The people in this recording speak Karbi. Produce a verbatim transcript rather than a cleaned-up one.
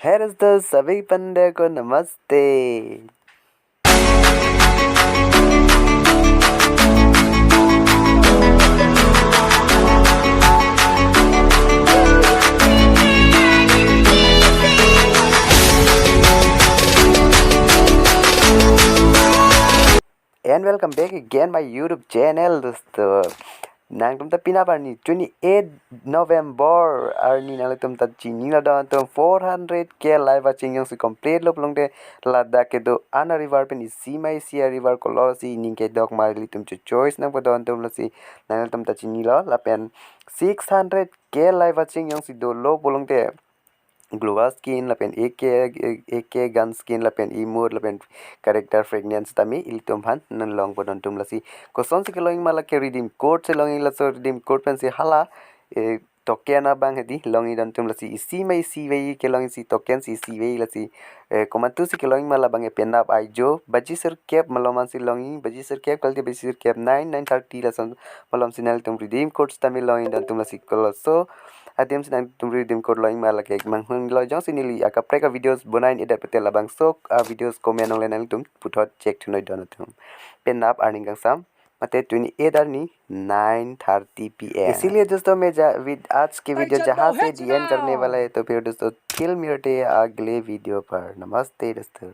Hey दोस्तों, सभी पंडे को नमस्ते। And welcome back again my YouTube channel, दोस्तों. Nangtum ta penap arni twenty-eight November arni nangtum ta chinilo don atum, four hundred K live watching jongsi complete lo pulote, ladak kedo-an arivar pen isi ma isi arivar kolosi ning kedok ma ilitum cho-choice nangpo don atum, lasi nangtum ta chinilo. Lapen six hundred K live watching jongsi dolo pulote, Global skin lapen A K, A K gun skin lapen emote lapen character fragment sitame ilitum aphan nang longpo don atum, lasi kosonsi kelongji ma lake redeem code si longji, laso redeem code pensi hala, eh, token abang hedi longji don atum, lasi isi ma isi vei kelongji, si token si isi vei, lasi, eh, komantusi kelongji ma labang ke penap ai jo baji sirkep malom ansi longji, baji sirkep kalite baji sirkep nine, nine thirty lason malomsi nangtum redeem code sitame longji don atum, lasi koloso adim si nangtum redeem code longji ma lake manghumlo, jongsi neli akaprek a videos bonai-edet pute labangso a videos comment along le nangtum puthot check thunoi don atum. Penap arni kangsam, mate twenty-eight arni nine thirty P M. इसीलिए दोस्तों, मैं जा-, vid-, आज की video जहाँ से दी एंड करने वाला है। तो फिर दोस्तों, फिर मिलते हैं अगले वीडियो पर। नमस्ते दोस्तों।